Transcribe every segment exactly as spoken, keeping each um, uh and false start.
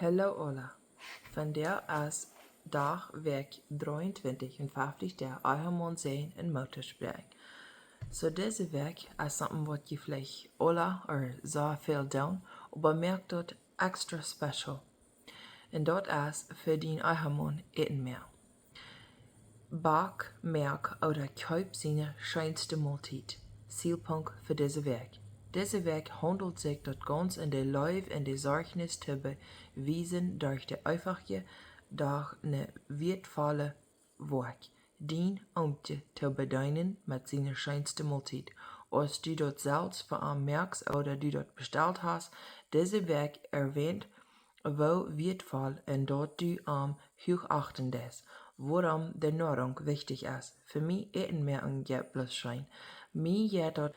Hallo aula. Vondoag es Dach, Wäakj dreeuntwintich un fefftich, de Ehemaun Säajen un Moottoosprooch. So, dise Wäakj es something waut jie veleicht aula ooda soo väl doonen, oba moakt daut extra special. Un daut es fa dien Ehemaun Äten moaken. Back, moak ooda kjeep siene scheenste Moltiet. Zielpunkt fa dise Wäakj. Dise Wäakj haundelt sikj daut gaunz en de Leew un de Sorjnis to bewiesen derch de eefache, doch ne wieetvolle Woakj, dien Oomkje to bedeenen met siene scheenste Moltiet. Aus du daut selfst fa am moakst ooda du daut bestalt hast, dise Wäakj erwähnt, woo wieetvoll un daut du am huach achten deist, wuarom de Noarunk wichtich es. Fa mie Äten moaken jeit bloos scheen. Mie jeit daut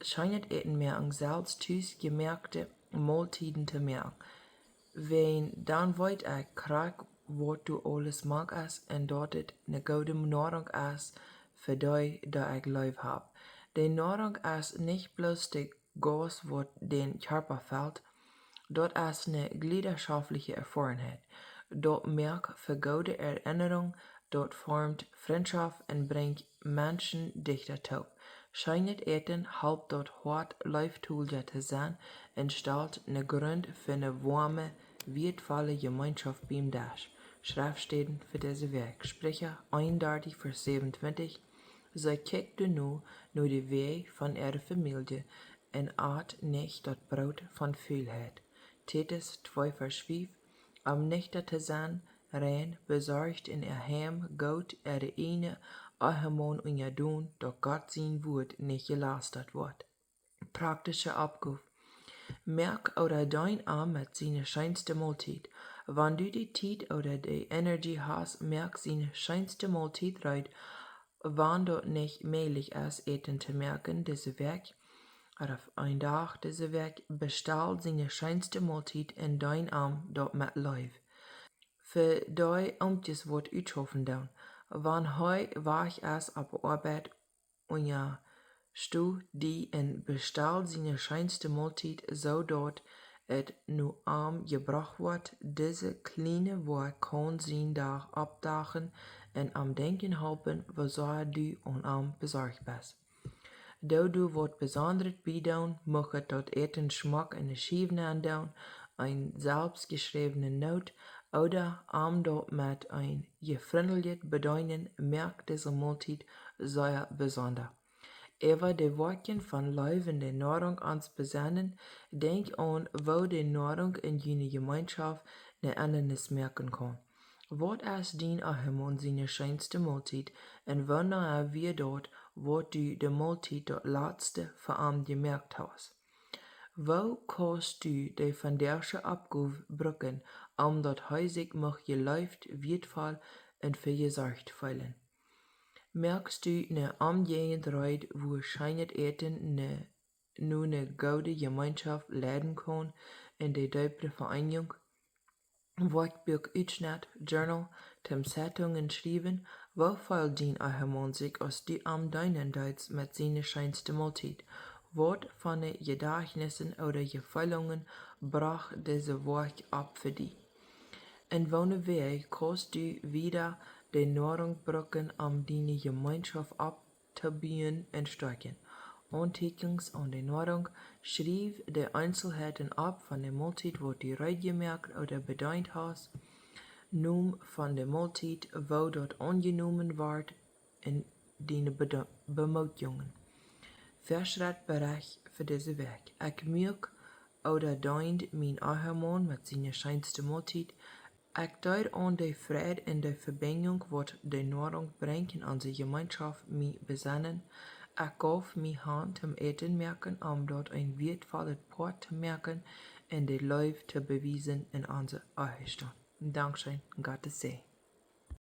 scheenet Äten moaken, selfst tus jemoakte Moltieden to moaken. Wan dan weet ekj krakjt waut doa aules mank es un daut et ne goode Noarunk es fa dee, dee ekj leef hab. De Noarunk es nich bloos de Gaust waut dän Kjarpa felt, daut es ne jleedschaftliche Erfoarenheit. Daut moakt fa goode Erinnerung, daut formt Frintschoft un brinjt Menschen dichta toop. Scheenet Äten halpt daut Hoat leeftolja to sennen un stalt ne Grunt fa ne woame, wieetvolle Jemeenschoft biem Desch. Schreftstäden fa dise Wäakj. Spricha eenundartich, Varsch säwenuntwintich. See kjikjten nu no de Wäaj von äare Famielje un aten nich daut Broot von Fulheit. Titus twee, Varsch fief. Om nichta to sennen, rein, besorcht en äa Heim, Gott äare ieejne Ehemaun unjadon, daut Gott sien Wuat nich jelastat woat. Praktische Oppgow. Moak ooda deen am met siene scheenste Moltiet. Wan du de Tiet ooda de Energie hast, moak siene scheenste Moltiet reed. Wan daut nich mäajlich es, Äten to moaken dise Wäakj, ooda een Dach dise Wäakj, bestal siene scheenste Moltiet un deen am daut met Leew. Fa dee Oomkjes waut utschaufen doonen. Wan hee wajch es opp Oabeit, unjastuts dee un bestal siene scheenste Moltiet, soo daut et no am jebrocht woat. Dise kjliene Woakj kaun sien Dach oppdachen un am denkjen halpen, woo sea du om am besorcht best. Doo du waut Besondret biedoonen, mucht daut Äten schmock en ne Schiew nenndoonen, eene selfst jeschräwne Noot ooda am daut met een jefrintlichet Bedeenen, moakt dise Moltiet sea besonda. Äwa de Woakjen von Leew en de Noarunk ons besennen, denkj aun, woo de Noarunk en june Jemeenschoft ne Endanis moaken kaun. Waut es dien Ehemaun siene scheenste Moltiet un wanea wia daut, waut du de Moltiet daut latste fa am jemoakt hast? Woo kaust du de vondoagsche Oppgow brucken, om daut hee sikj mucht jeleeft, wieetvoll un vejesorcht feelen? Moakst du ne Omjäajent reed, wua scheenet Äten ne, no ne goode Jemeenschoft leiden kaun un de deepre Vereenigung? Woakjbuak Utschnett, Journal, toom Zeitungen schriewen? Woo feelt dien Ehemaun sikj, aus du am deenen deetst met siene scheenste Moltiet? Waut fa ne Jedajchnisse ooda Jefeelungen brocht dise Woakj opp fa die? En woone Wäaj kaust du wieda de Noarunk brucken, om diene Jemeenschoft opptobuen un stoakjen? Aunteakjnungen aun de Noarunk. Schriew de Eenzelheiten opp von de Moltiet, waut du reed jemoakt ooda bedeent hast. Nomen von de Moltiet, woo daut aunjenomen wort, un diene Bede-, Bemootjungen. Veschrett Berecht fa dise Wäakj. Ekj muak ooda deend mien Ehemaun met siene scheenste Moltiet. Ekj deed aun de Freid un de Vebinjunk, waut de Noarunk brinjt en onse Jemeenschoft, mie besennen. Ekj jeef mie han toom Äten moaken, om daut een wieetvollet Poat to moaken un de Leew to bewiesen en onse Ehestaut. Dankscheen, Gott säajen.